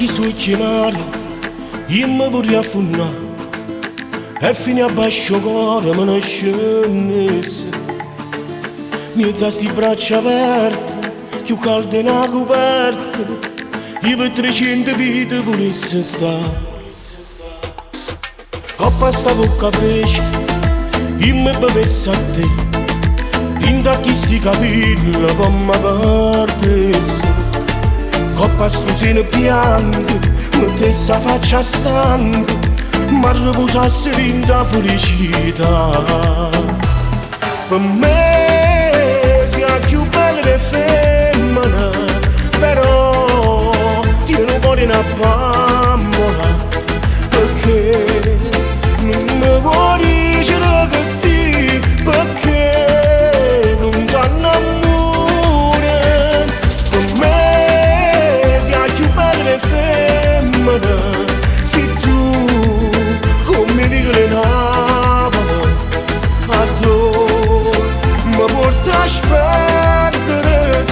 chist'uocchie 'e mare Io me vurria affunnà E fino abbascio 'o core me ne scennesse Mmiez'a sti braccia aperte Cchiù calde 'e na cuperta Io pe treciento vite vulesse sta 'Ncopp' a sta vocca fresca Io me bevesse a te Dint' a chisti capille po' me perdesse 'Ncopp' a stu seno bianco Mettesse 'a faccia stanca M'arrepusasse dint' 'a felicità Pe' me si 'a cchiù bella d' 'e femmene Però tiene 'o core 'e na bambola Pecché nun me vuò dicere che sì Pecché nun t'annammure Pe' me si 'a cchiù bella d' 'e femmene Si tu comme 'e vicole 'e Napule Addò me puorte a sperdere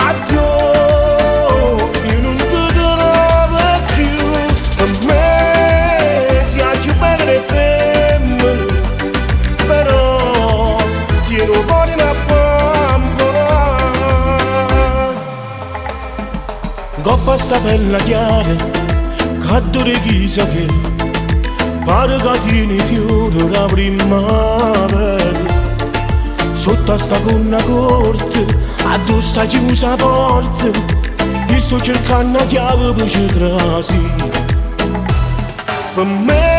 Addò io nun te trovo cchiù Pe' me si 'a cchiù bella d' 'e femmene Però tiene 'o core 'e na bambola 'Ncopp' a 'sta pella chiara Ch'addore 'e chisa che Pare ca tiene 'e fiore d' 'a primmavera Sotto a 'sta gonna corta Addò sta chiusa 'a porta Io sto cercanno 'a chiave pe' ce trasì Pe' me.